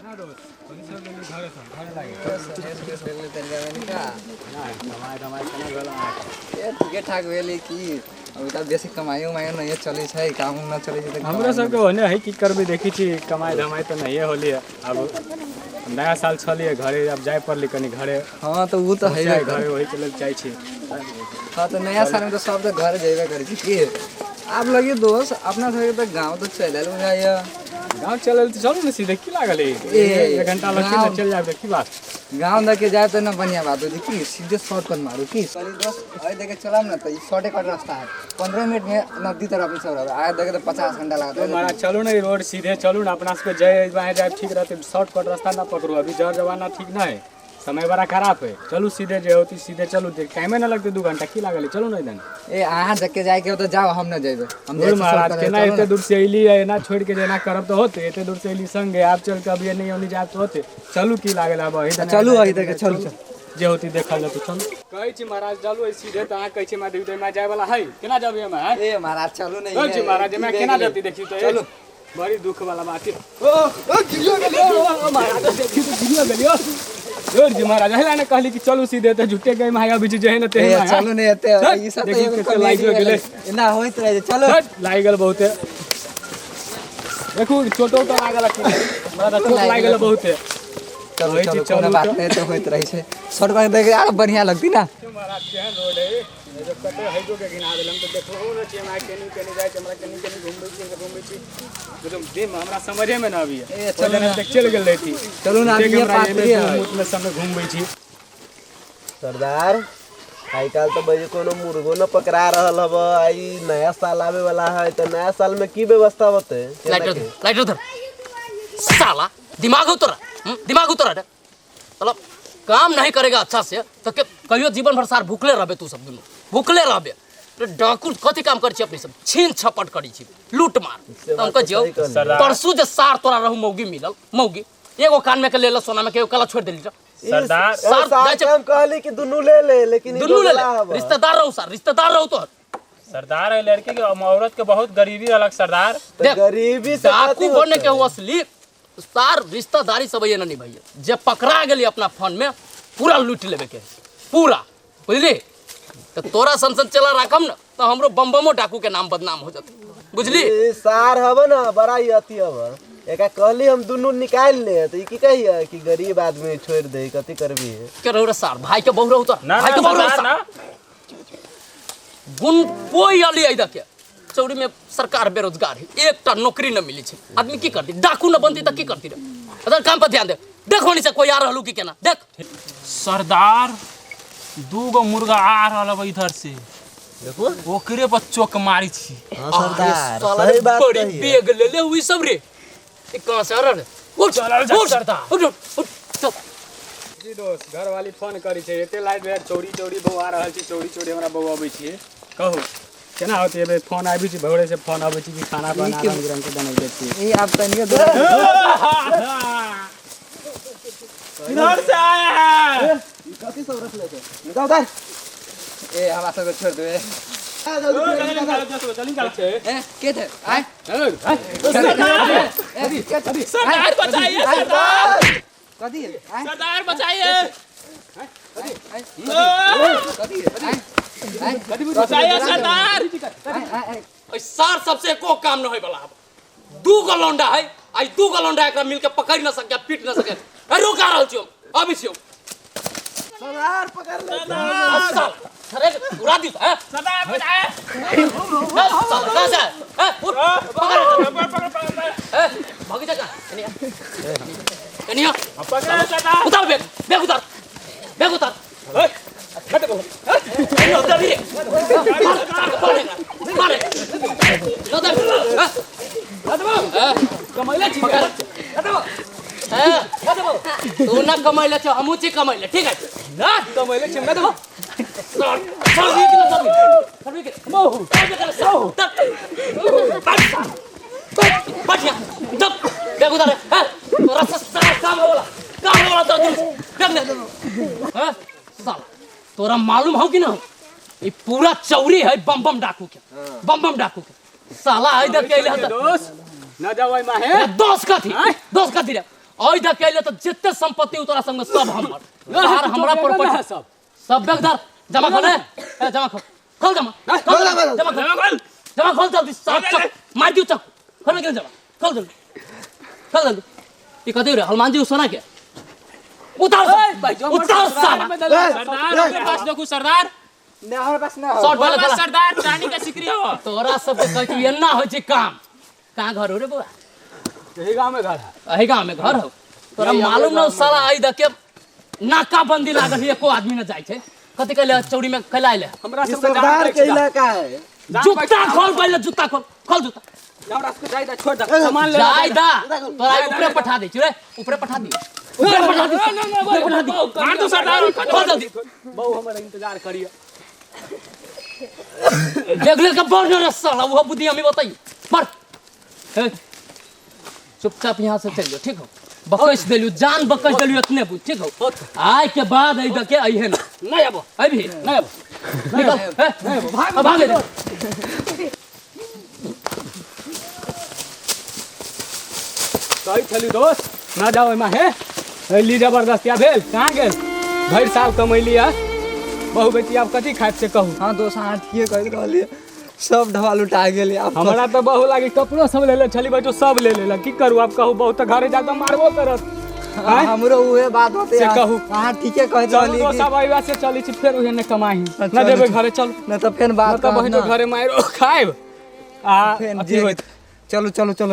ठीके ठाक भेलै की, अभी तऽ बेसी कमाइयो उमाइयो नहिए चलै छै, काम उम नहि चलै छै। तऽ हमरो सबके ओहने है, की करबै, देखै छी कमाइ धमाइ तऽ नहिए होली। आब नया साल छलियै घरे, आब जाय पड़लै कनि घरे। हँ, तऽ ओ तऽ है। घरे ओहिके लेल जाइ छी। हँ, तऽ नया सालमे तऽ सब तऽ घर जेबे करै छै। की आब लगियो दोस्त, अपना सबके तऽ गाँव तऽ चलि आयल बुझाइया। गाँव चलल तऽ चलू ने सीधे, की लागल है? ए, एक घंटा लगतै ने, चलि जायब, की बात? गाँव दऽ के जाए तऽ ना बढ़िया बात होती की, सीधे शॉर्टकट मारू की। कहली दोस्त, अरे देखे चलब ना तऽ ई शॉर्टे कट रास्ता है, 15 मिनट में नदी तरफ अपने सब रहबै, आगे देखे तऽ 50 घंटा तो लागत। महाराज, चलू ने, ई रोड सीधे चलू ने, अपना सबके जाए बाएँ जाए ठीक रहते। शॉर्टकट रास्ता ना पकड़ू, अभी जर जमाना ठीक ना है, समय बड़ा खराब है। चलू सीधे, जे होती सीधे चलू, टाइमे ना लगते 2 घंटा, की लागल है? चलू ना इधर। ए, अहाँ जके जाए के हो तऽ जाओ, हम न जेबै, हम दूर जाइ छी महाराज शॉर्टकट। केना चलू एते ना। दूर से अयली है, एना छोड़ के जेना करब तऽ होते? एते दूर से अयली संगे, आब चल के अभी नहीं ओनी जाब तऽ होते? चलू, की लागल आब अही दने। चलू, अही देखे चलू, चलू। जे होती देखल जेतै, चलू। कहै छी महाराज, चलू एहि सीधे, तऽ अहाँ कहै छी हमरा देवी जाय वाला है, केना जाबी हम आँय? ए महाराज, चलू नहीं। कहै छी महाराज, की मैं भए केना गेलै? जती देखी तऽ चलू। बड़ी दुख वाला बात है। ओ ओ गिरियो गेलियो, ओ महाराज, देखी तऽ गिरियो गेलियो। जोर जी महाराज, एहिला ने कहली कि चलू सीधे, तऽ झूठे गई माया बीच जे है ने ते। ए, चलू नहीं, एते ई सब तऽ देखी एगो कते कॉमेडी लागियो गेलै। भेलै। एना होइत रहै छै, चलू। लागि गेल बहुते, देखू चोटो उटो लागल की नहि? हमरा तऽ चोट लागि गेल बहुते। चलू। कहै छी चलू, कोनो चलू बात तऽ। नहि, तऽ होइत रहै छै। शॉर्टकट देखे आर बढ़िया लगती ना। महाराज, केहन रोड है ये जो, कते हैजो के घिना देलम, तऽ देखबो न छी हमरा, केनी केनी जाइ छी हमरा, केनी केनी घुमबै छी, घुमबै छी, एकदम देह में हमरा समझे में न आबैया। ए, चलू ना। तक चलि गेल रहती। चलू ना, देख अभी ये हमरा बात एने है। मुँह में सब घुमबै छी। सरदार, आइ काल्हि तऽ बजे कोनो मुर्गो न पकड़ा रहल हब। आई नया साल आवे वाला है, तऽ नया साल में की व्यवस्था होते? लाइटर धर, लाइटर धर। साला, दिमाग हो तोरा, हम्म? दिमाग हो तोरा रे? मतलब काम नहीं करेगा अच्छा से तो के कहियो जीवन भर सार भूखले रहबे तू सब, दुनू भूखले रहबे। रे डाकू कथी काम करै छी? अपने सब छीन छपट करै छी, लूट मार। से तऽ हम बात कहै तऽ छियौ सही कहली। सरदार। परसू जे सार तोरा रहू मौगी मिलल, मौगी एगो कान में के लेलक सोना में के, एगो कला छोड़ि देली रे। सरदार। सार सार जाइ के छै। हम कहली कि दुनू ले ले, लेकिन ई दुनू ले दोगला ले। हब। रिश्तेदार रहू सार, रिश्तेदार रहू तोहर। सरदार, ए लड़की के औरत के बहुत गरीबी अलग सरदार। तऽ देख, गरीबी से डाकू कथी बने के होतै? हो असली सार रिश्तेदारी सब ये नहीं भैया, जे पकड़ा गेली अपना फोन में पूरा लूट लेबे के पूरा, बुझली? तो तोरा सन सन चला राखम ना तो हमरो बम बमो डाकू के नाम बदनाम हो जाते, बुझली? ई सार हब न, बड़ा ही अथी हब। एका कहली हम दुनू निकाल ले, तऽ ई की कहिए कि गरीब आदमी छोड़ दे, कथी करबी? के रहो रे सार, भाई के बहु रहो तो ना भाई ना के बहु रहो सरदार सार। ना। गुण कोई अली आई देखे चौरी में सरकार बेरोजगार है, एकटा नौकरी न मिली छै, आदमी की करती? डाकू न बनती तऽ की करती रे? अदर काम पर ध्यान दे, देखो नहीं से कोई आ रहलू की केना, देख। सरदार, दू गो मुर्गा आ रहल हब इधर से। देखो। ओकरे पर चोक मारी छी। हाँ अरे सरदार, साला सही रे, बात बड़ी कही है। बेग ले ले हुई सब रे, ये कहाँ से आ रहा है? उठ। चलल जा उठ, सरदार। उठ, उठ, उठ, चल। जी दोस्त, घरवाली फोन करी छै, एते लाइट भेल, चोरी चोरी बौआ रहल छी, चोरी चोरी हमरा बौआ अबै छी। कहू केना होतै? एबे फोन आबि छै, भोरे से फोन अबै छै कि खाना बना, रंग बिरंग के बनैले छी। ई आब तनियो दूर। इधर से आया है। ई कथी सब रखले छै? निकाल उतार। ए, हमरा सबके छोड़ दे। आ, जल्दी निकाल। ए, के थे आए? ए, के थे? सरदार बचाइए सरदार। कथी है? आए। सरदार बचाइए। आए, कथी है? आए, आए। बचाइए सरदार। आए, आए, आए। ओइ सार सबसे एको काम न होय वाला। अब दू गो लौंडा है, आई दू गो लौंडा एकरा मिलके पकड़ न सके, पीट न सके। ए, रुक, आ रहल छियौ, अबै छियौ। सरदार, पकड़ ले। साल अरे उड़ा दी हैं। सरदार बचाइए। ए, साला, कहाँ से आया? ए, उठ, पकड़। पकड़ पकड़ पकड़। ए, भागी जा कहाँ? एनी आ, एनी आ। पकड़ सरदार। उतार बैग, बैग उतार, बैग उतार। ए, उतार भी रे। मार, मार, मार। उतार, हाँ? ए, कमैले छी। पकड़। ए, तू ना कमैले छ, हमहूँ छी कमैले, ठीक है? ना कमैले छी, हमरा देबो। सर, सर, भी के ना, सर, सर भी के। महु। सर भी के ना, सर। तब। बैठ, बैठ, बैठ यहाँ। तब, बैग उतार, हैं? तोरा से सारा काम होला, काम होला तोरा दूर। बैग ले। हैं? साला, तोरा मालूम हो कि ना? ई पूरा चौरी है बम बम डाकू के, बम बम डाकू के। साला इधर के अइले हत। दोस्त, न जाओ माहे। दोस्त कथी, दोस्त कथी रे? ओइ धके अइले त जते संपत्ति उ तोरा संग में सब हमर सार हमरा प्रॉपर्टी सब सब बेगदार जमा खोल ए जमा खोल खोल जमा खोल जमा जमा खोल जमा खोल जल्दी सात चक मार दियो चक खोल के जमा खोल जल्दी खोल जल्दी ई कथी रे हनुमान जी सोना के उतार सब, उतार साला सरदार ओकरे पास देखू सरदार ना हमरा पास ना हो शॉर्ट वाला बस सरदार चांदी के सिकरी हो तोरा सबके कहै छी एना होइ छै काम कहाँ घर हो रे बौआ यही गाँव में घर है अही गाँव में घर हो तोरा मालूम न हो साला आई दके नाकाबंदी लागल है एको आदमी न जाइ छै कथी कहले चौड़ी में कैला अइले हमरा ई सबके सरदार के इलाका है जूता खोल पहिले जूता खोल खोल जूता हमरा सबके जाय दा छोड़ दा सामान ले जाय दा तोरा ऊपरे पठा दै छी रे ऊपरे पठा दी ऊपरे पठा दी ऊपरे पठा दी मार दू सरदार खोल जल्दी बहु हमर इंतजार करिए देख ले के बढ़ रे साला वो बुद्धि हमें बताई पर हे, चुपचाप यहाँ से चल जाओ ठीक हो बकस देलू जान बकस देलू इतने बुझ ठीक हो आय के बाद आई दके आई है ना नहीं आबो अभी नहीं आबो निकल हे, भाग भाग इधर। सही छली दोस्त ना जाओ एमा हे अइली जबरदस्तिया भेल कहाँ गेल भरि साल कमैली है बहु बेटी आब कथी खायब से कहू हाँ दोस्त अहाँ ठीके कहि रहलियै सब ढबा लुटा गेलै आब हमरा तऽ बहु लागी कपड़ो सब ले ले छली बैठो सब ले लेलक की करू आब कहू बहु तऽ घरे जाके मारबो करत आँय? हमरो उहे बात होते से कहू। अहाँ ठीके कहैत चलू रहलियै दोस्त कि अब अइबा से चलै छी फेर उहे ने कमाही चलू। न जेबै घरे चलू न तऽ फेर न बात तऽ कहब बहिनो ना। घरे मारिओ खायब आ फेर अथी जे होइत चलू चलू चलू।